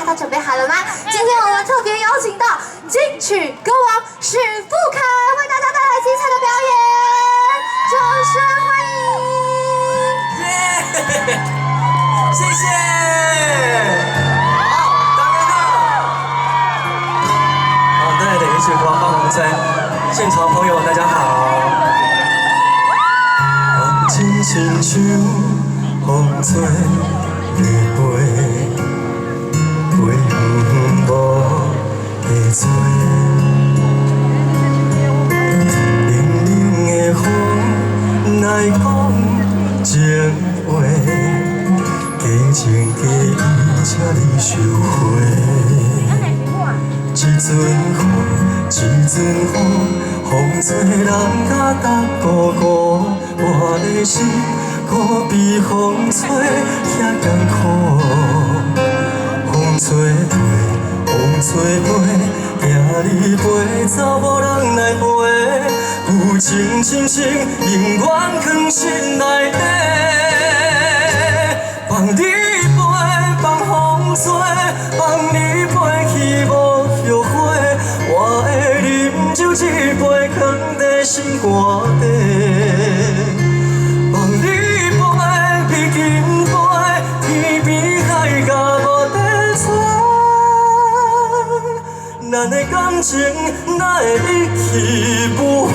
家都准备好了吗？今天我们特别邀请到金曲歌王许富凯，为大家带来精彩的表演，掌声欢迎！耶！谢谢。好，大家好。好，带来的一首歌《放风吹》，现场朋友大家好。感情亲像风吹咧飞，飞远远无地找。冷冷的风来讲情话，假情假意，请你收回。一阵风，一阵雨，风吹人甲重孤孤，我的心可比风吹遐艰苦。风吹飞，风吹飞，惊你飞走无人来陪。旧情深深，永远藏心内底。放你飞，放风吹，放你飞去无后悔。我会饮酒一杯，藏在心肝底。放你飞，比金飞，天边海角无地找。咱的感情哪会一去不回？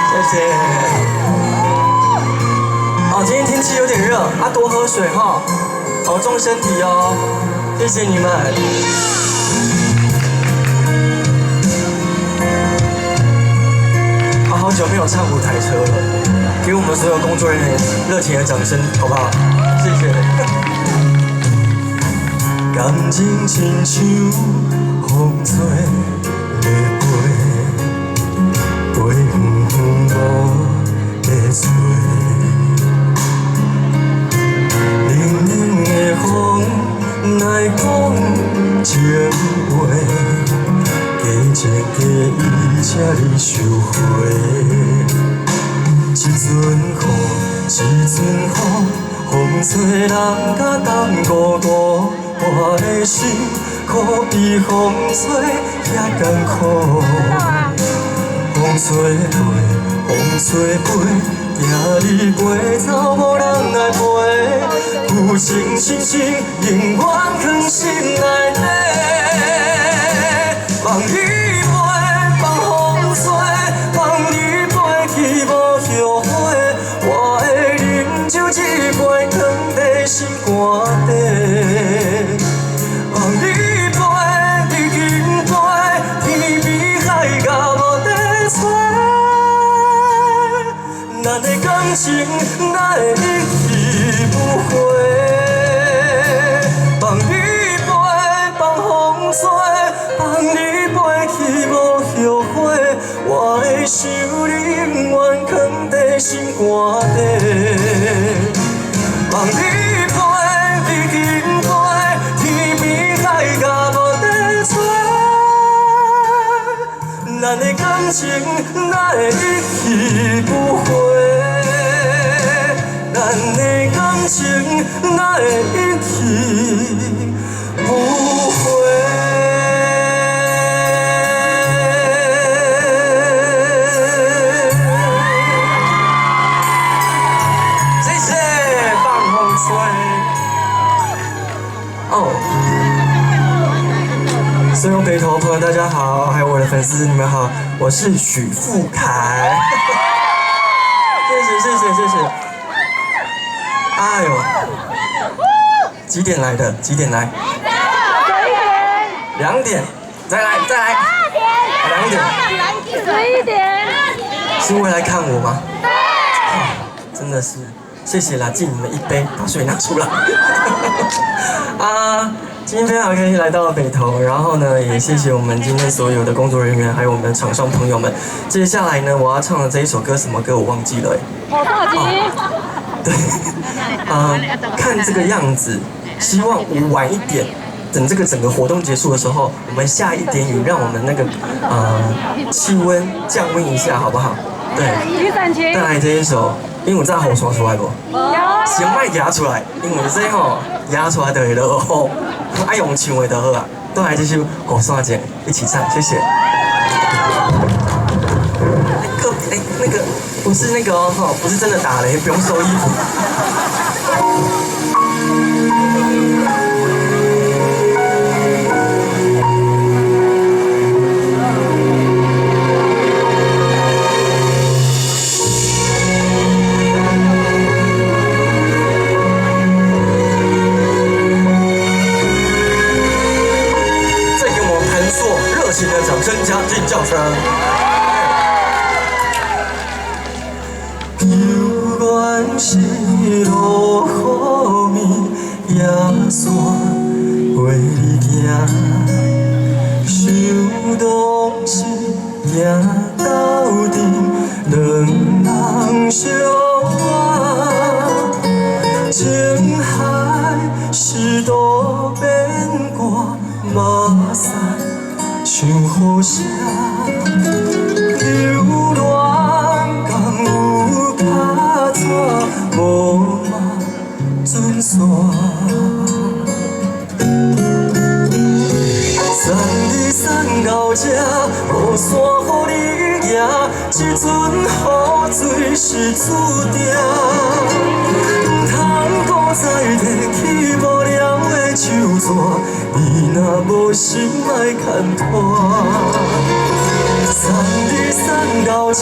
谢谢。哦，今天天气有点热，啊，多喝水哈，保重身体哦。谢谢你们。啊，好久没有唱舞台车了，给我们所有工作人员热情的掌声，好不好？谢谢。感情亲像风吹咧飞，飞远远无地找。冷冷的风来讲情话，假情假意，请你收回。一阵雨，一阵风，风吹人甲重孤孤，我的心可比风吹遐艰苦。风吹飞，风吹飞，惊你飞走无人来陪。旧情深深，永远藏心内底。放你飞，放风吹，放你飞去无后悔。我会饮酒一杯，藏在心肝底。放你飞，比金飞，天边海角无地找。咱的感情哪会一去不回？放你飞，放风吹，放你飞去无后悔。我的心永远藏在心肝底。放你飞，比金飞，天边海角无地找。咱的感情哪会一去不回？咱的感情哪会一去不回？谢谢，放风吹。哦。所有北投朋友大家好，还有我的粉丝你们好，我是许富凯。谢谢谢谢谢谢。哎呦，几点来的？几点来？2点。2点，再来再来。2点。11点。是为来看我吗？对。真的是，谢谢啦，敬你们一杯，把水拿出来。啊。今天非常开心来到了北投，然后呢，也谢谢我们今天所有的工作人员，还有我们的厂商朋友们。接下来呢，我要唱的这一首歌什么歌我忘记了，欸。火大吉。对，看这个样子，希望我晚一点，等这个整个活动结束的时候，我们下一点雨，让我们那个气温降温一下，好不好？对。雨伞情。带来这一首。因為有炸雨傘出來無？先莫舉出來，因為這吼舉出來就會落雨，愛用唱的就好啊。都來這首《雨傘情》一起唱，謝謝。哎，那個不是那個哦，不是真的打雷，不用收衣服。再給我們彈塑熱情的掌聲加尖叫聲。猶原是落雨暝，夜山陪你行，想當時行斗陣，兩人相伴，情海是渡邊歌，目屎像雨声，留戀敢有卡纸，无嘛准线。送你送到这，雨伞予你行，这阵雨水是注定。毋通阁再提起无聊的手纸，你若无心莫牵拖。送你送到这，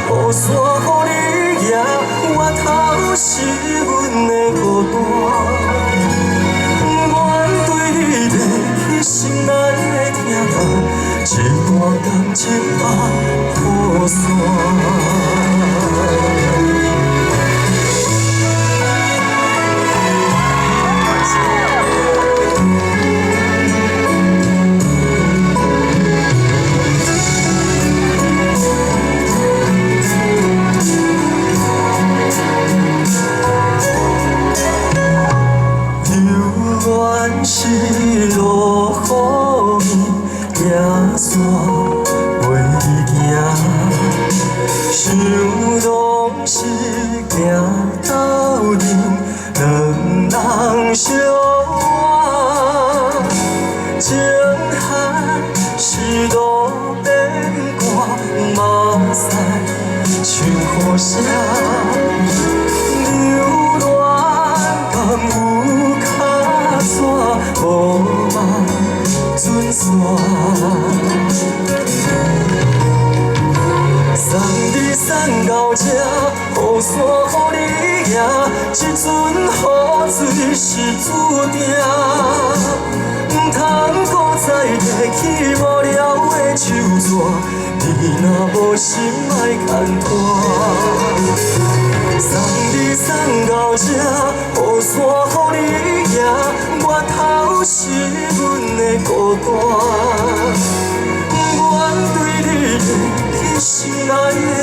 雨伞予你行，源头是阮的孤单。愿对你提起心内的疼痛，这段感情放雨伞。犹原是落雨暝，夜山陪你行，想当时行斗阵，两人相伴，情海是路边歌，目屎像雨声，留恋敢有卡纸，无嘛准线。送你送到这，雨伞予你行，这阵雨水是注定。毋通阁再提起无聊的手纸，你若无心莫牵拖。送你送到这，雨伞予你行，源头是阮的孤单。愿对你提起心内的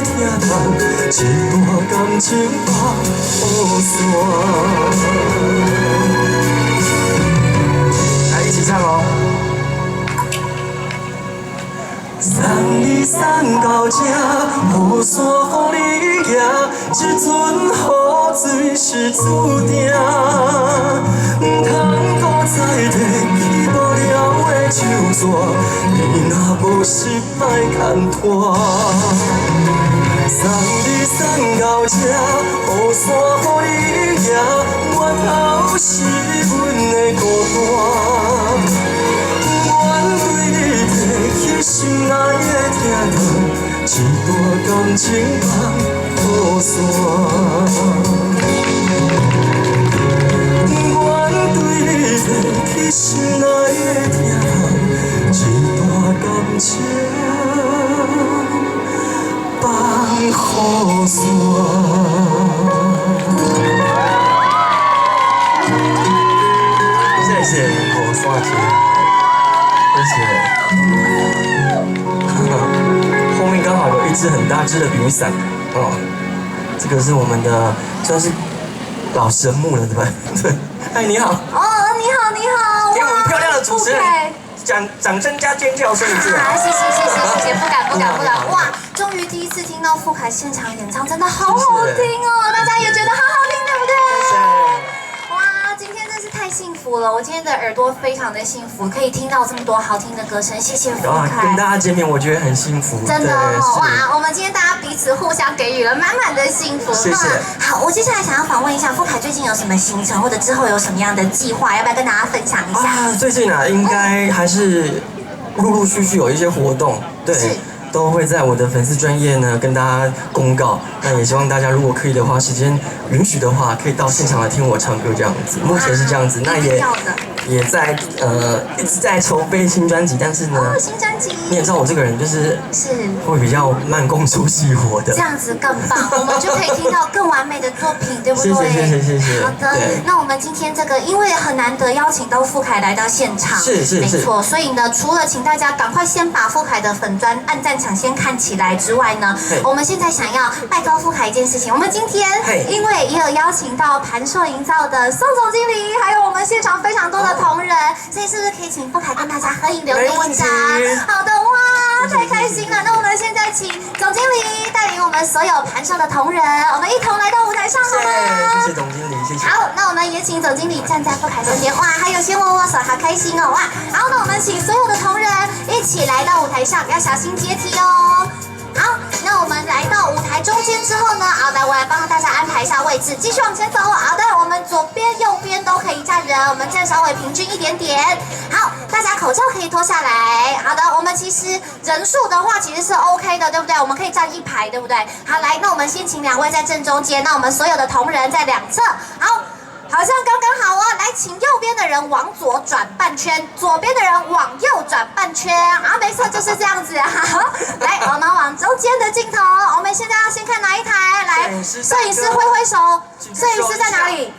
疼痛，这段感情放雨伞。来，一起唱哦。送你送到这，雨伞予你行，这阵雨水是注定。毋通阁再提起无聊的手纸，你若无心莫牵拖。送你送到这，雨伞予你行，源头是阮的孤单。愿对你提起心内的疼痛，这段感情放雨伞。愿对你提起心内的疼痛，这段感情放雨伞。謝謝雨傘情，謝謝。後面剛好有一隻很大隻的雨傘哦，這個是我們的算是老神木了，對吧？對，哎，你好。哦，你好，你好。給我們漂亮的主持人。掌聲加尖叫聲一次。啊，謝謝謝謝謝謝，不敢不敢不敢！哇，終於第一次聽到富凱現場演唱，真的好好聽哦，大家也覺得好好聽，對不對？哇，今天真是太幸福了，我今天的耳朵非常的幸福，可以聽到這麼多好聽的歌聲，謝謝富凱。跟大家見面，我覺得很幸福。真的哦，哇，我們今天大家彼此互相給予了滿滿的幸福。謝謝。好，我接下來想要訪問一下富凱，最近有什麼行程，或者之後有什麼樣的計劃，要不要跟大家分享一下？啊，最近啊，應該還是陸陸續續有一些活動，對，都會在我的粉絲專頁呢跟大家公告。那也希望大家如果可以的話，時間允許的話，可以到現場來聽我唱歌這樣子。目前是這樣子，那也在一直在籌備新專輯，但是呢，哦，新專輯，你也知道我這個人就是會比較慢工出細活的，這樣子更棒，我們就可以聽到更完美的作品，對不對？謝謝謝謝謝謝。好的，那我們今天這個因為很難得邀請到富凱來到現場，是是是，沒錯，所以呢，除了請大家趕快先把富凱的粉專按讚搶先看起來之外呢，我們現在想要拜託富凱一件事情，我們今天因為也有邀請到盤碩營造的宋總經理，還有我們現場非常多的同仁，所以是不是可以請富凱跟大家合影留念一張？好的，哇，太開心了！那我們現在請總經理帶領我們所有盤碩的同仁，我們一同來到舞台上，好嗎？謝謝總經理，謝謝。好，那我們也請總經理站在富凱身邊，哇，還有先握握手，好開心哦，哇！好，那我們請所有的同仁一起來到舞台上，要小心階梯哦。好，那我們來到舞台中間之後呢，好，來，我來幫大家安排一下位置，繼續往前走。好的，我們左邊、右邊都可以站人，我們站稍微平均一點點。好，大家口罩可以脫下來。好的，我們其實人數的話其實是 OK 的，對不對？我們可以站一排，對不對？好，來，那我們先請兩位在正中間，那我們所有的同仁在兩側。好。好像剛剛好哦，來，請右邊的人往左轉半圈，左邊的人往右轉半圈。好，沒錯，就是這樣子。好，來，我們往中間的鏡頭，我們現在要先看哪一台？來，攝影師揮揮手，攝影師在哪裡？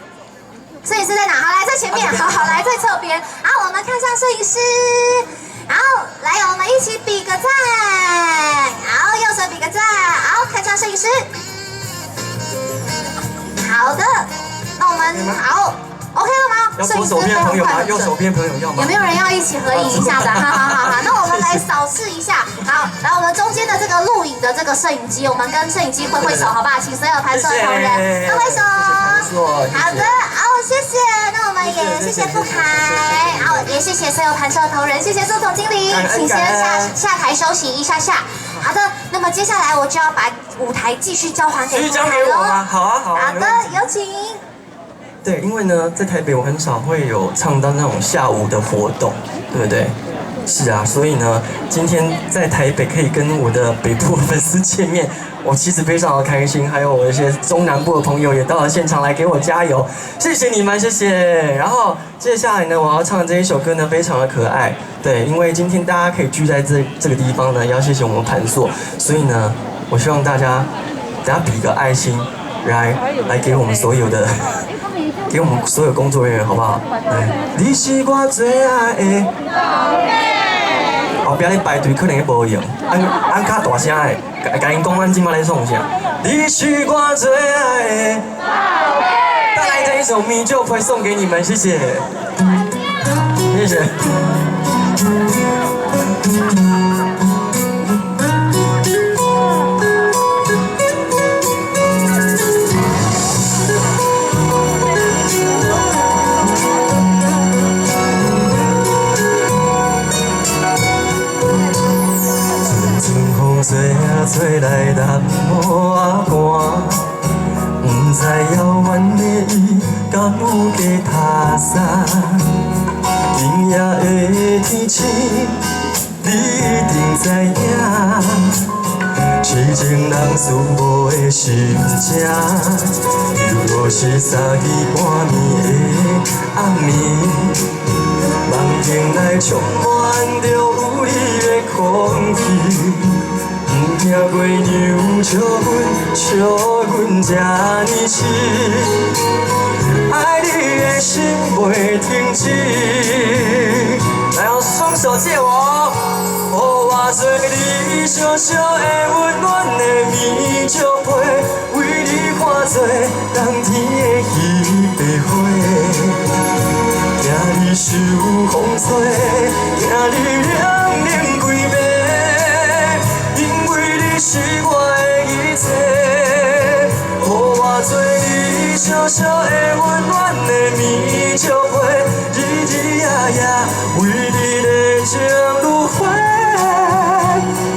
攝影師在哪？好，來，在前面。好好，來，在側邊。好，我們看向攝影師。好，來，我們一起比個讚。好，右手比個讚。好，看向攝影師。好的。那我們好，OK 了嗎？要左手邊朋友嗎？右手邊朋友要嗎？有沒有人要一起合影一下的？好好好好，那我們來掃視一下。好，來我們中間的這個錄影的這個攝影機，我們跟攝影機揮揮手，好不好？請所有盤碩的同仁揮揮手。好的，好，謝謝。那我們也謝謝富凱，好，也謝謝所有盤碩的同仁，謝謝宋總經理，請先下台休息一下下。好的，那麼接下來我就要把舞台繼續交還給富凱嘍。好啊，好啊。好的，有請。對，因為呢，在台北我很少會有唱到那種下午的活動，對不對？是啊，所以呢，今天在台北可以跟我的北部粉絲見面，我其實非常的開心。還有我一些中南部的朋友也到了現場來給我加油，謝謝你們，謝謝。然後接下來呢，我要唱的這一首歌呢，非常的可愛。對，因為今天大家可以聚在這個地方呢，要謝謝我們盤碩，所以呢，我希望大家等下比個愛心，來給我們所有的。給我們所有工作人員，好不好？來，你是我最愛的。後壁咧排隊可能會無用，按按較大聲的，共𪜶講阮這馬咧創啥？你是我最愛的。帶來這一首《米酒批》送給你們，謝謝，謝謝。吹來淡薄仔寒，不知遙遠的伊敢有加塔衫。今夜的天晴，你一定知影，痴情人思无的心情，犹如是三更半暝的暗暝，梦境内充满着有你的空氣。不驚月娘笑阮，笑阮這呢痴，愛你的心袂停止。來，用雙手借我，予我做你小小的溫暖的棉石被，為你化做冬天的彼白花。行你你受風吹，驚你冷冷規暝，因為你是我的一切，予我做你小小的溫暖的棉笑被，日日夜夜為你熱情如火，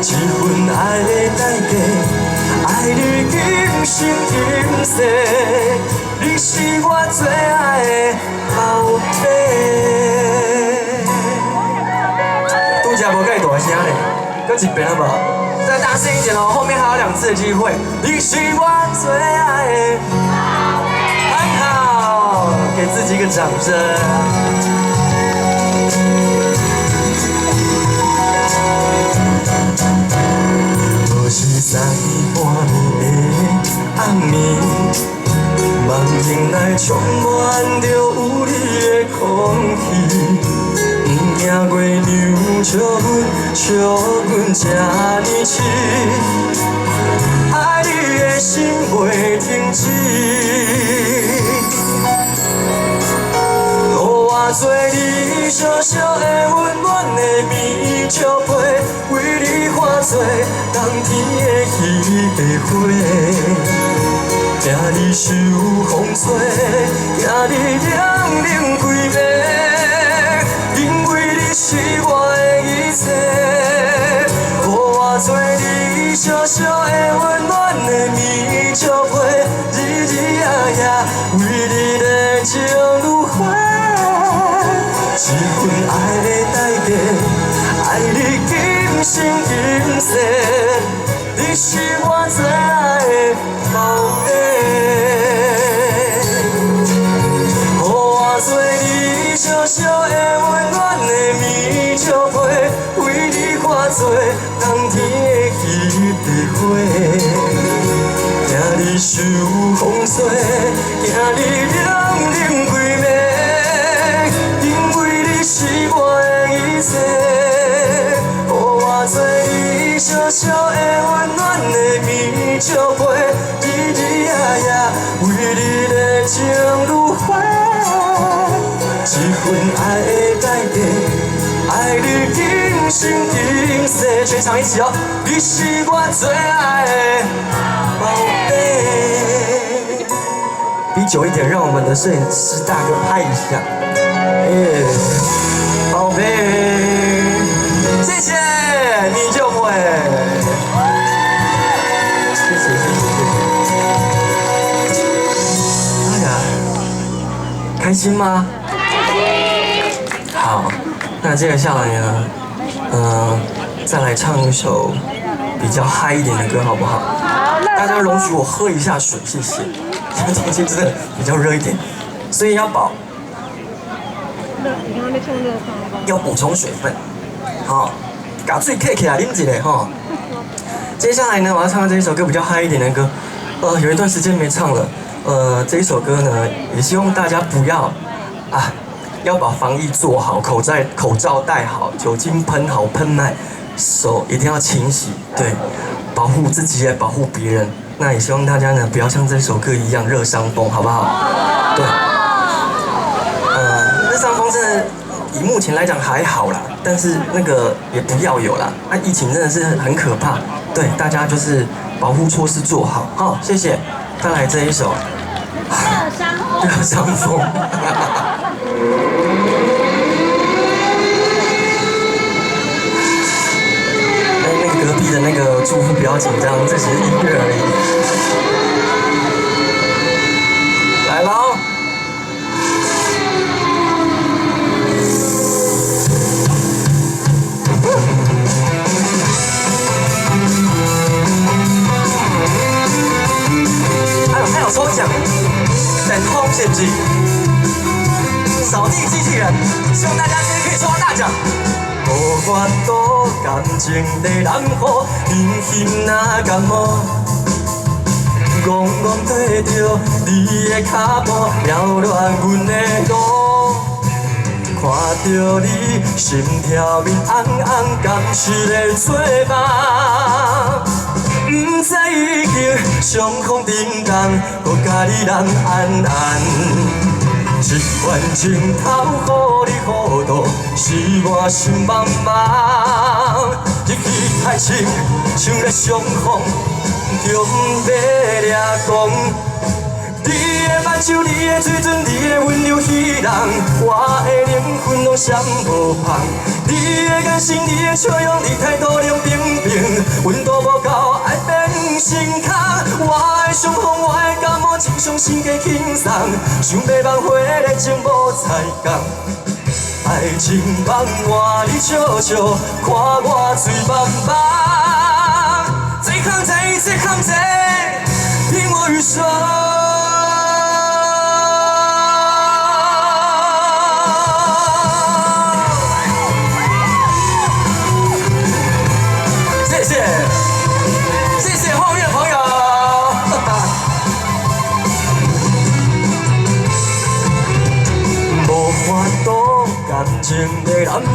這份愛的代價，愛你今生今世，你是我最愛的寶貝。拄才無蓋大聲咧，閣一遍好無？再大聲一點哦，後面還有兩次的機會。你是我最愛的寶貝，很好，給自己一個掌聲。無是三更半暝的暗暝，夢境內充滿著有你的空氣。毋驚月娘笑阮，笑阮這呢癡，愛你的心袂停止。予我做你小小的溫暖的棉笑被，為你化做冬天的彼個花。驚你受風吹，驚你冷冷規暝，因為你是我的一切，予我做你小小的溫暖的棉笑被，日日夜夜為你熱情如火，這份愛的代價，愛你今生今世，你是我最愛的寶貝。予我做你小小的溫暖的棉笑被，為你化做冬天的彼個花。驚你受風吹，驚你冷冷規暝，因為你是我的一切，予我做你小小的溫暖的棉笑被，日日夜夜為你熱情如火，這份愛的代價，愛你今生今世，全場一起哦！你是我最愛的寶貝。比久一點，讓我們的攝影師大哥拍一下。哎，寶貝，謝謝你就會，謝謝謝謝謝謝。哎呀，開心嗎？好，那接下來呢？再來唱一首比較嗨一點的歌，好不好？好，大家容許我喝一下水，謝謝。天氣真的比較熱一點，所以要保，要補充水分。好，把水客起來，啉一下哈。接下來呢，我要唱這一首歌比較嗨一點的歌。有一段時間沒唱了。這一首歌呢，也希望大家不要啊。要把防疫做好，口罩戴好，酒精噴好噴滿，手一定要勤洗，對，保護自己也保護別人。那也希望大家呢，不要像這首歌一樣熱傷風，好不好？對，熱傷風真的以目前來講還好啦，但是那個也不要有啦。啊，疫情真的是很可怕，對，大家就是保護措施做好。好，謝謝。再來這一首，熱傷風。哎，那個隔壁的那個住戶不要緊張，這只是音樂而已。來嘍！哎呦，還有抽獎，等空是不是？掃地機器人，希望大家今天可以抽到大獎。無法度感情地冷雨，人心若感冒，戆戆跟著你的腳步，擾亂阮的路。看著你心跳面紅紅，敢是咧做夢？毋知已經傷風沉重，閣佮你人安安。一這款情頭予你糊塗，使我心茫茫。入去太深，像咧傷風，中欲掠狂。你的目睭，你的嘴唇，你的溫柔彼人，我的靈魂攏閃無芳。你的眼神，你的笑容，你態度冷冰冰，溫度無夠，愛變成空。我的傷風，我的感冒，真傷心加輕鬆，想欲挽回的情無彩工。愛情夢換你笑笑，看我醉茫茫。這空這這空這，憑我餘生。謝謝，謝謝後面朋友。無法度感情的南雨，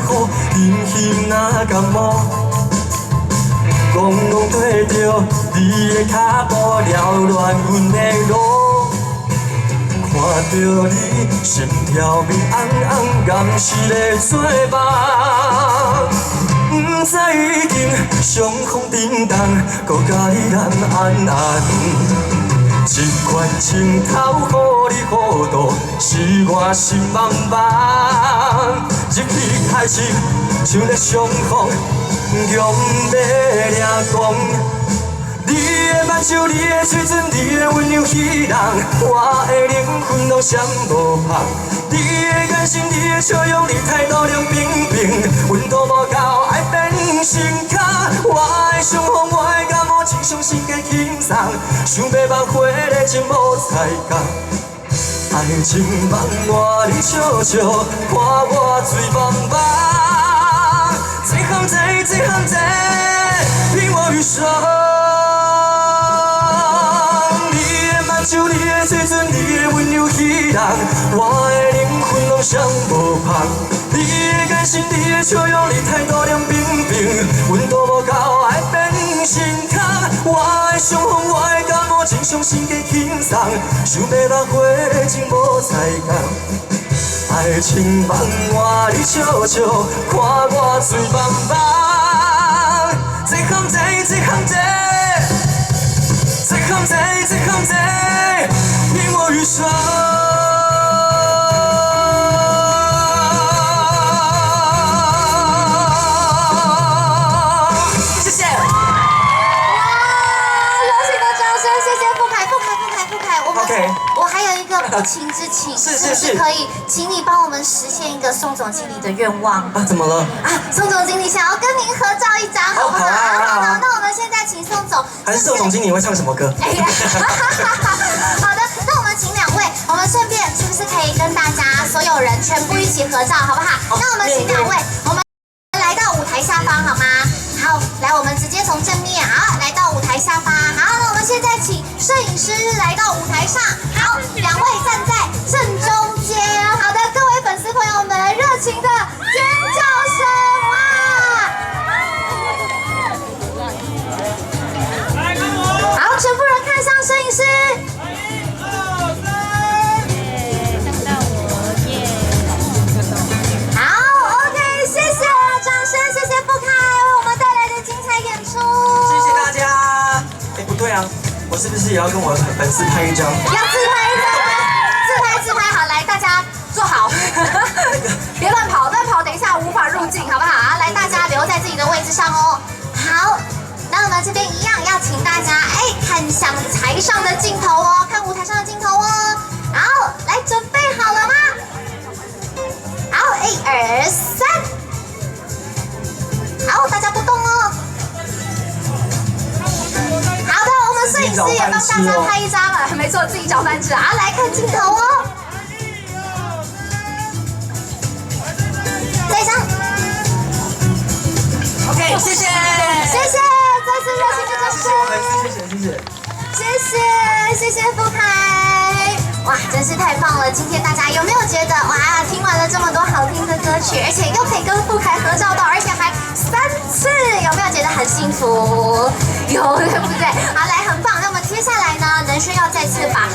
淋雨若感冒，戆戆綴著你的跤步，擾亂阮的路。看著你心跳面紅紅，敢是咧做夢？毋知已經傷風叮當，閣共你難安安。這款情頭予你糊塗，使我心茫茫。入去太深，像咧傷風，強欲掠狂。你的目睭，你的嘴唇，你的溫柔彼人，我的靈魂攏閃無芳。你的眼神，你的笑容，你態度冷冰冰，溫度無夠，愛變成空。我的傷風，我的感冒，真傷心加輕鬆，想欲挽回的情無彩工。愛情夢換你笑笑，看我醉茫茫。這項這這項這，憑我餘生。你的目睭，你的嘴唇，你的溫柔彼人，我的靈魂攏閃無芳。你的眼神，你的笑容，你態度冷冰冰，溫度無夠，愛變成空。我的傷風，我的感冒，真傷心加輕鬆，想欲挽回的情無彩工。愛情夢換你笑笑，看我醉茫茫。這項這這項這，這項這這項這，憑我餘生。謝謝。哇，熱情的掌聲，謝謝富凱，富凱，富凱，富凱，我們 OK 我還有一個不情之請，是是不是是是可以請你幫我們實現一個宋總經理的願望？啊，怎麼了？啊，宋總經理想要跟您合照一張，好不好？好啊好啊好啊那我們現在請宋總，還是宋總經理會唱什麼歌？哎呀，好的，那我們請兩位，我們順便是不是可以跟大家所有人全部一起合照，好不好？好。那我們請兩位，我們來到舞台下方好嗎？好，來，我們直接從正面，好，來到舞台下方。好，那我們現在請攝影師來到舞台上。好，兩位站在正中間。好的，各位粉絲朋友們，熱情的尖叫聲，哇！好，全部人看向攝影師。好，OK，謝謝，掌聲，謝謝富凱為我們帶來的精彩演出。謝謝大家。哎，不對啊，我是不是也要跟我的粉絲拍一張？要自拍一張嗎？自拍自拍，好，來，大家坐好，別亂跑，亂跑，等一下無法入鏡，好不好？啊，來，大家留在自己的位置上哦。好，那我們這邊一樣要請大家，哎，看向台上的鏡頭哦，看舞台上的鏡頭哦。好，來，準備好了嗎？好，一二三，好，大家不動哦。好的，我們攝影師也幫大家拍一張了，沒錯，自己找飯吃啊！來看鏡頭哦，再一張， OK，謝謝，謝謝，再次熱情的掌聲，謝謝我粉絲，謝謝謝謝。謝謝謝謝富凱，哇，真是太棒了！今天大家有沒有覺得哇，聽完了這麼多好聽的歌曲，而且又可以跟富凱合照到，而且還3次，有沒有覺得很幸福？有，對不對？好，來，很棒。那麼接下來呢，能軒要再次把